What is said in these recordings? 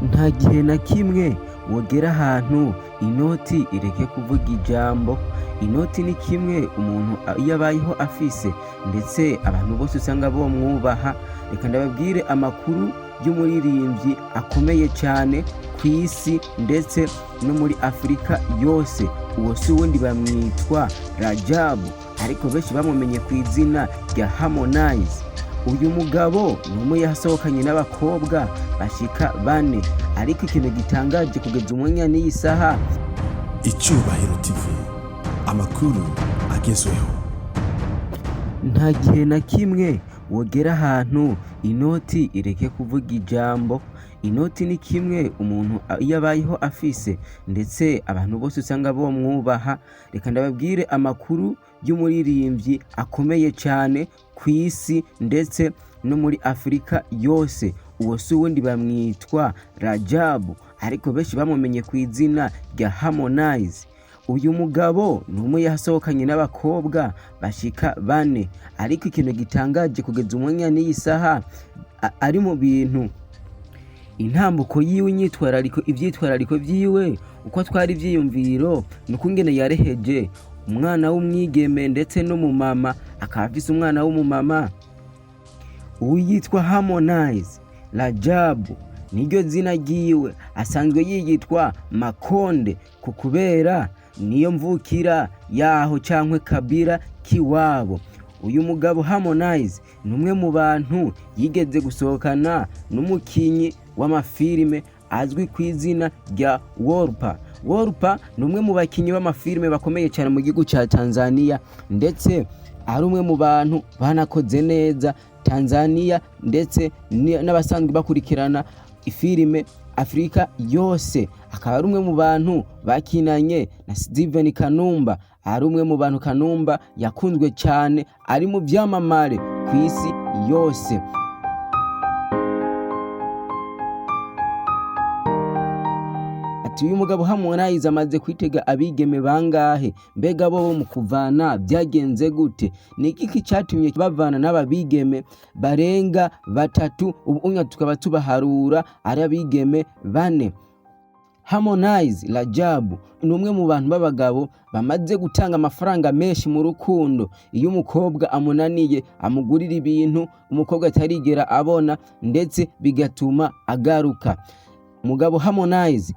Nta gihe na kimwe wogera ahantu inoti ireke kuvuga ijambo. Inoti ni kimwe umuntu iyo abayeho afise, ndetse abantu bose usanga bomwubaha. Reka ndababwire amakuru y'umuririmbyi akomeye cyane ku isi ndetse no muri Afurika yose. Uwo si uwundi, bamwitwa Rajabu, ariko benshi bamumenye ku izina rya Harmonize. Uyu mugabo ni umwe yasohokanye n'abakobwa bashika bane, ariko ikintu gitangaje kugeza umwanya n'iyi saha, Icyubahiro TV, amakuru agezweho. Nta gihe na kimwe wogera ahantu inoti ireke kuvuga ijambo. Inoti ni kimwe umuntu iyo abayeho afise, ndetse abantu bose usanga bomwubaha. Reka ndababwire amakuru y'umuririmbyi akomeye cyane ku isi ndetse no muri Afurika yose. Uwo si uwundi, bamwitwa Rajabu, ariko benshi bamumenye ku izina rya Harmonize. Uyu mugabo ni umwe yasohokanye n'abakobwa bashika bane, ariko ikintu gitangaje kugeza umwanya n'iyi saha, ari mu bintu intambuko yiwe, inyitwarariko, ivyitwarariko vyiwe, uko atwara ivyiyumviro, ni ukungene yareheje umwana w'umwigeme ndetse n'umumama, akaba afise umwana w'umumama. Uyu yitwa Harmonize Rajabu niryo zina ryiwe, asanzwe yiyitwa Makonde ku kubera niyo mvukira yaho cankwe kabira kiwabo. Uyu mugabo Harmonize ni umwe mu bantu yigeze gusohokana n'umukinyi w'amafilime azwi ku izina rya Wolper. Wolper ni umwe mu bakinyi b'amafilime bakomeye cyane mu gihugu ca Tanzania, ndetse ari umwe mu bantu banakoze neza Tanzania, ndetse n'abasanzwe bakurikirana ifilime Afurika yose. Akaba ari umwe mu bantu bakinanye na Steven Kanumba, ari umwe mu bantu Kanumba yakunzwe cyane, ari mu byamamare ku isi yose. Ati uyu mugabo Harmonize amaze kwitega abigeme bangahe? Mbega bo mu kuvana byagenze gute? Ni igiki cyatumye bavana n'aba bigeme barenga batatu, ubu unya tukaba tubaharura ari abigeme bane? Harmonize Rajabu ni umwe mu bantu b'abagabo bamaze gutanga amafaranga menshi mu rukundo. Iyo umukobwa amunaniye, amugurira ibintu umukobwa atarigera abona, ndetse bigatuma agaruka. Mugabo Harmonize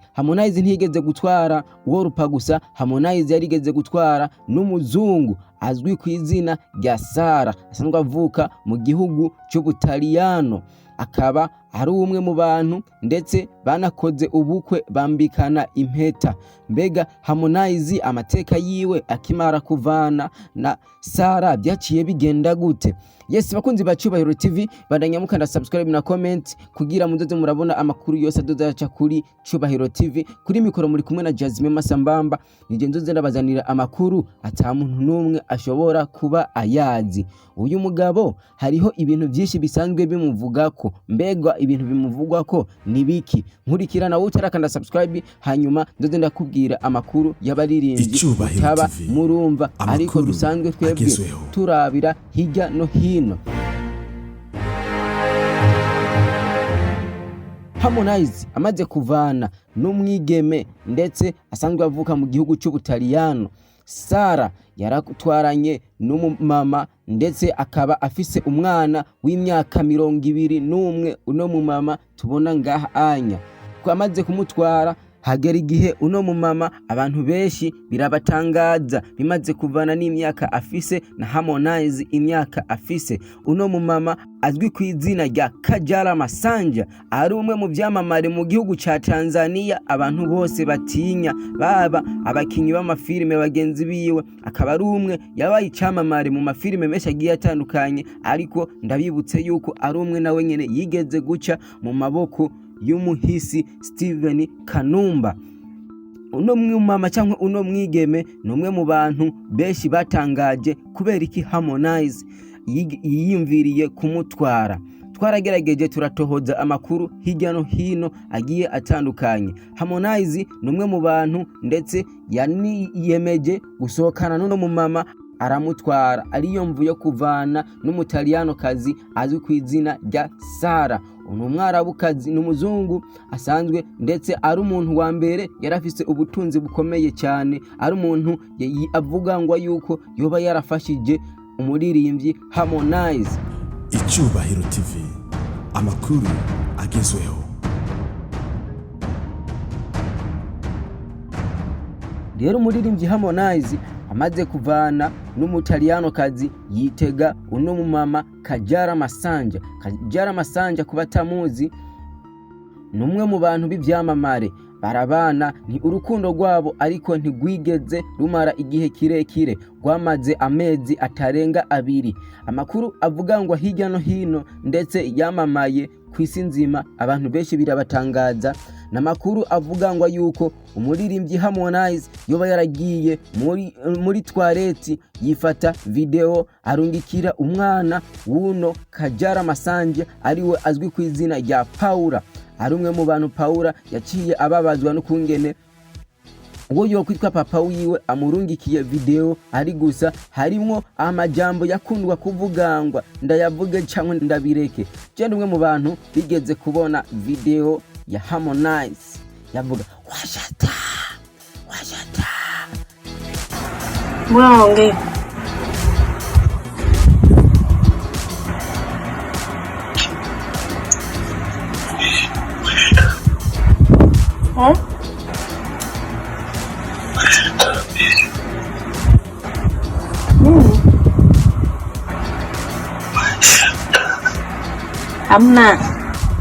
ntiyigeze gutwara Wolper gusa, Harmonize yarigeze gutwara n'umuzungu azwi ku izina rya Sara, asanzwe avuka mu gihugu cy'Ubutaliyano, akaba ari umwe mu bantu ndetse banakoze ubukwe bambikana impeta. Mbega Harmonize amateka yiwe akimara kuvana na Sara byaciye bigenda gute? Yes, bakunzi ba Cyubahiro TV, bandanya mukanda subscribe na comment kugira muzoze murabona amakuru yose adozaca kuri Cyubahiro TV. Kuri mikoro muri kumwe na Jasmine Masambamba, nije nzoze ndabazanira amakuru ata muntu n'umwe ashobora kuba ayazi. Uyu mugabo hariho ibintu byinshi bisanzwe bimuvugako. Mbega ibintu bimuvugwako ni biki? Nkurikirana wowe utarakanda subscribe, hanyuma nzoze ndakubwira amakuru y'abaririmbyi Icyubahiro mutaba TV, murumva, ariko amakuru dusanzwe twebwe agezweho. turabira hirya no hino. Harmonize amaze kuvana n'umwigeme ndetse asanzwe avuka mu gihugu cy'Ubutaliyano Sara, yaratwaranye n'umumama ndetse akaba afise umwana w'imyaka 21. Uno mumama tubona ngaha anya amaze kumutwara, hagera igihe uno mumama abantu benshi birabatangaza, bimaze kuvana n'imyaka afise na Harmonize imyaka afise. Uno mumama azwi ku izina rya Kajala Masanja, ari umwe mu byamamare mu gihugu ca Tanzania abantu bose batinya, baba abakinyi b'amafilime bagenzi biwe, akaba ari umwe yabaye icamamare mu mafilime menshi agiye atandukanye. Ariko ndabibutse yuko ari umwe nawe nyene yigeze guca mu maboko y'umuhisi Steven Kanumba. Uno mwumama cyangwa uno mwigeme ni umwe mu bantu benshi batangaje kubera iki Harmonize yiyumviriye kumutwara. Twaragerageje turatohoza amakuru hirya no hino agiye atandukanye. Harmonize ni umwe mu bantu ndetse yaniyemeje gusohokana n'uno mumama. aramutwara, ariyo mvu yo kuvana n'umutaliyanokazi azwi ku izina rya Sara. Ni umwarabukazi, ni umuzungu asanzwe, ndetse ari umuntu wa mbere yari afise ubutunzi bukomeye cyane, ari umuntu avuga ngo yuko yoba yarafashije umuririmbyi Harmonize. Icyubahiro TV, amakuru agezweho. Rero umuririmbyi Harmonize amaze kuvana n'umutaliyanokazi yitega uno mumama Kajara Masanja. Kajara Masanja, ku batamuzi, ni umwe mu bantu b'ibyamamare. Barabana, ni urukundo rwabo ariko ntigwigeze rumara igihe kirekire, rwamaze amezi atarenga 2. Amakuru avuga ngo hirya no hino ndetse yamamaye ku isi nzima, abantu benshi birabatangaza. Ni amakuru avuga ngo yuko umuririmbyi Harmonize yoba yaragiye muri toilette yifata video arungikira umwana w'uno Kajara Masanja, ariwe azwi ku izina rya Paula. Ari umwe mu bantu Paula yaciye ababazwa n'ukungene uwo yokwitwa papa wiwe amurungikiye video, ari gusa harimwo amajambo yakundwa kuvugangwa, ndayavuge cyangwa ndabireke. Je ndi umwe mu bantu bigeze kubona video ya Harmonize yavuga washata washata. Mbona unaongea? Nini? Hamna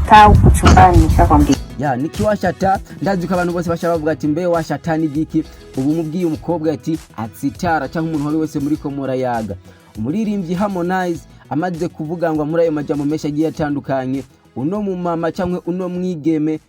taa huku chumbani, nishakwambia. Ya nikiwashata, ndazi ko abantu bose basha bavuga ati mbe washata ni giki? Ubu mubwiye umukobwa ati atsitara, cyangwa umuntu wari wese muri ko murayaga. Umuririmbyi Harmonize amaze kuvuga ngo muri ayo majambo menshi agiye atandukanye, uno mumama cyangwa uno mwigeme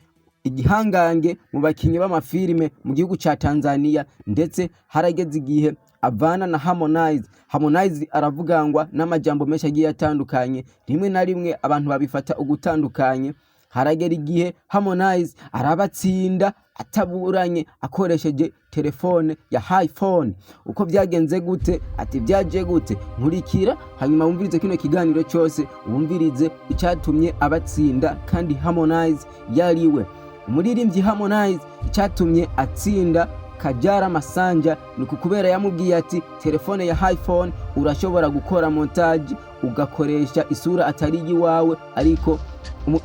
igihangange mu bakinyi b'amafilime mu gihugu ca Tanzania, ndetse harageze igihe avana na Harmonize. Harmonize aravugangwa n'amajambo menshi agiye atandukanye, rimwe na rimwe abantu babifata ugutandukanye. Haragera igihe Harmonize arabatsinda ataburanye akoresheje telefone ya iPhone. Uko byagenze gute? Ati byaje gute? Nkurikira hanyuma wumvirize kino kiganiro cyose, wumvirize icyatumye abatsinda kandi Harmonize yariwe. Umuririmbyi Harmonize icyatumye atsinda Kajara Masanja ni kubera yamubwiye ati telefone ya iPhone urashobora gukora montage, ugakoresha isura atari iyiwawe, ariko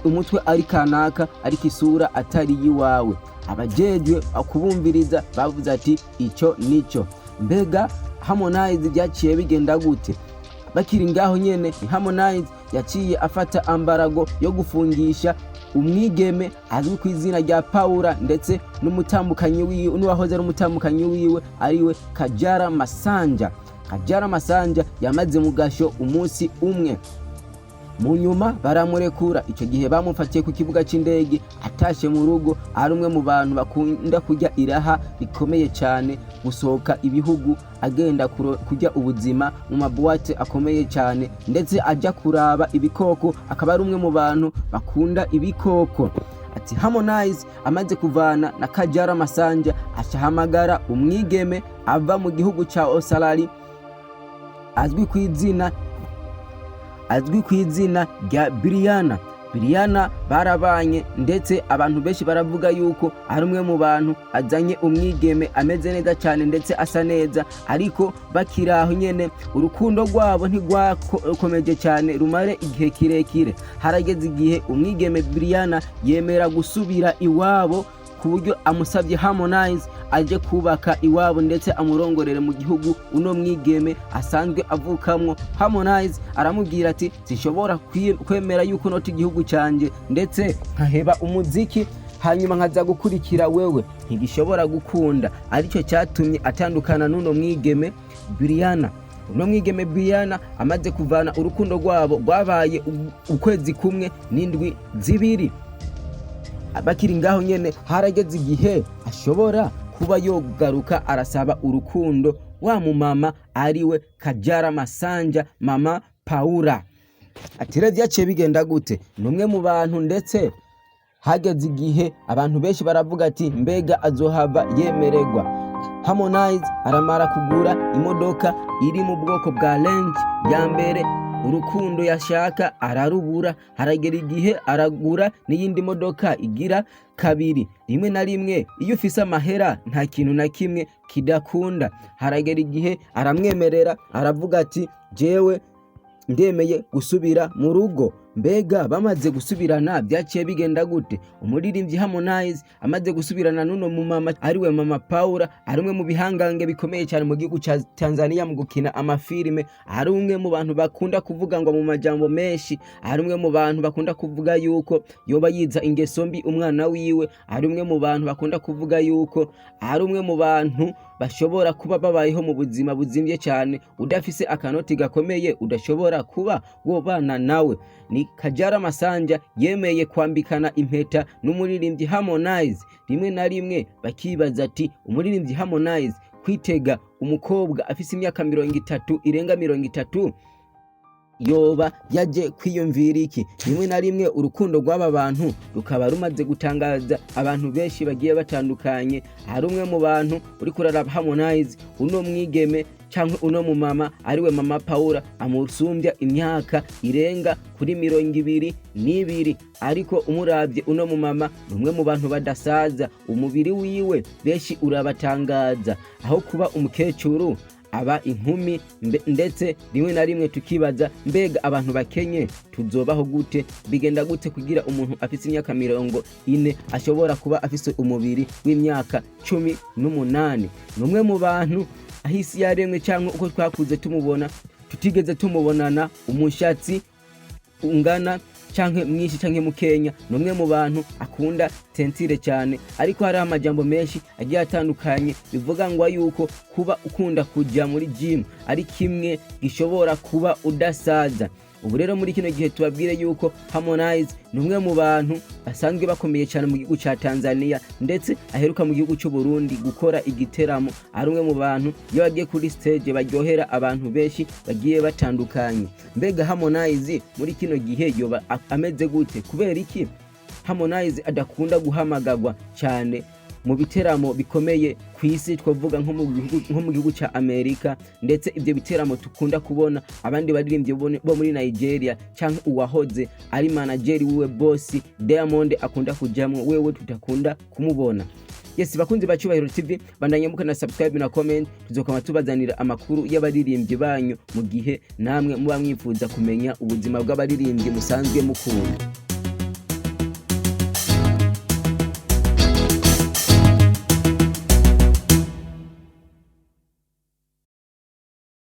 umutwe ari kanaka, ariko isura atari iyiwawe. Abajejwe kubumviriza bavuze ati icyo nico. Mbega Harmonize byaciye bigenda gute? Bakiri ngaho nyene, Harmonize yaciye afata ambarago yo gufungisha umwigeme azwi ku izina rya Paula, ndetse n'umutambukanyi wiwe, n'uwahoze ari umutambukanyi wiwe ariwe Kajara Masanja. Kajara Masanja yamaze mu gasho umunsi umwe, mu nyuma baramurekura. Icyo gihe bamufatiye ku kibuga cy'indege atashe mu rugo. Ari umwe mu bantu bakunda kurya iraha rikomeye cyane, gusohoka ibihugu agenda kurya ubuzima mu mabuwate akomeye cyane, ndetse ajya kuraba ibikoko, akaba ari umwe mu bantu bakunda ibikoko. Ati Harmonize amaze kuvana na Kajara Masanja acahamagara umwigeme ava mu gihugu ca Australia azwi ku izina rya Brianna. Brianna barabanye, ndetse abantu benshi baravuga yuko ari umwe mu bantu azanye umwigeme ameze neza cyane ndetse asa neza. Ariko bakiri aho nyene, urukundo rwabo ntigwakomeje cyane rumare igihe kirekire. Harageze igihe umwigeme Brianna yemera gusubira iwabo, ku buryo amusabye Harmonize aje kubaka iwabo ndetse amurongorere mu gihugu uno mwigeme asanzwe avukamwo. Harmonize aramubwira ati sinshobora kwemera yuko nota igihugu cyanjye ndetse nkaheba umuziki hanyuma nkaza gukurikira wewe, ntigishobora gukunda. Aricyo cyatumye atandukana n'uno mwigeme Brianna. Uno mwigeme Brianna amaze kuvana, urukundo rwabo rwabaye ukwezi kumwe n'indwi 2. Bakiri ngaho nyene, harageze igihe ashobora kuba yogaruka arasaba urukundo wa mumama ariwe Kajara Masanja, mama Paula. Ati rero byaciye bigenda gute? Ni umwe mu bantu, ndetse hageze igihe abantu benshi baravuga ati mbega azohava yemererwa. Harmonize aramara kugura imodoka iri mu bwoko bwa Range ya mbere. Urukundo yashaka ararubura. Haragera igihe aragura n'iyindi modoka igira kabiri. Rimwe na rimwe iyo ufise amahera nta kintu na kimwe kidakunda. Haragera igihe aramwemerera, aravuga ati: "Jewe ndemeye gusubira mu rugo." Mbega bamaze gusubirana byaciye bigenda gute? Umuririmbyi Harmonize amaze gusubirana n'uno mumama ariwe Mama Paula, ari umwe mu bihangange bikomeye cyane mu gihugu ca Tanzania mu gukina amafilime, ari umwe mu bantu bakunda kuvuga ngo mu majambo menshi, ari umwe mu bantu bakunda kuvuga yuko yoba yiza ingeso mbi umwana wiwe, ari umwe mu bantu bakunda kuvuga yuko ari umwe mu bantu bashobora kuba babayeho mu buzima buzimvye cyane, udafise akanoti gakomeye udashobora kuba wobana nawe. Ni Kajara Masanja yemeye kwambikana impeta n'umuririmbyi Harmonize. Rimwe na rimwe bakibaza ati: "Umuririmbyi Harmonize kwitega umukobwa afise imyaka 30, irenga 30, yoba yaje kwiyumvira iki?" Rimwe na rimwe urukundo rw'aba bantu rukaba rumaze gutangaza abantu benshi bagiye batandukanye. Hari umwe mu bantu uri kuraraba Harmonize, uno mwigeme canke uno mumama ariwe Mama Paula amusumbya imyaka irenga kuri 22, ariko umuravye uno mumama ni umwe mu bantu badasaza. Umubiri wiwe benshi urabatangaza, aho kuba umukecuru aba inkumi. Ndetse rimwe na rimwe tukibaza: mbega abantu bakenye tuzobaho gute? Bigenda gute kugira umuntu afise imyaka 40 ashobora kuba afise umubiri w'imyaka 18? Ni umwe mu bantu aho isi yaremwe cyangwa uko twakuze tumubona tutigeze tumubonana umushatsi ungana canke mwinshi canke mukenya. Ni umwe mu bantu akunda teinture cyane, ariko hariho amajambo menshi agiye atandukanye bivuga ngo yuko kuba ukunda kuja muri gym ari kimwe gishobora kuba udasaza. Ubu rero muri kino gihe tubabwire yuko Harmonize ni umwe mu bantu basanzwe bakomeye cyane mu gihugu ca Tanzania, ndetse aheruka mu gihugu cy'u Burundi gukora igiteramo. Ari umwe mu bantu iyo bagiye kuri stage baryohera abantu benshi bagiye batandukanye. Mbega Harmonize muri kino gihe yoba ameze gute? Kubera iki Harmonize adakunda guhamagagwa cyane mu biteramo bikomeye ku isi, twavuga nko mu gihugu cya Amerika, ndetse ibyo biteramo tukunda kubona abandi baririmbyi bo muri Nigeria cyangwa uwahoze ari manageri wiwe boss Diamond akunda kujamwo, wewe tutakunda kumubona? Yes, bakunzi ba Cyubahiro TV, bandanye mukana subscribe na comment, tuzokama tubazanira amakuru y'abaririmbyi banyu mu gihe namwe muba mwifuza kumenya ubuzima bw'abaririmbyi musanzwe mukunda.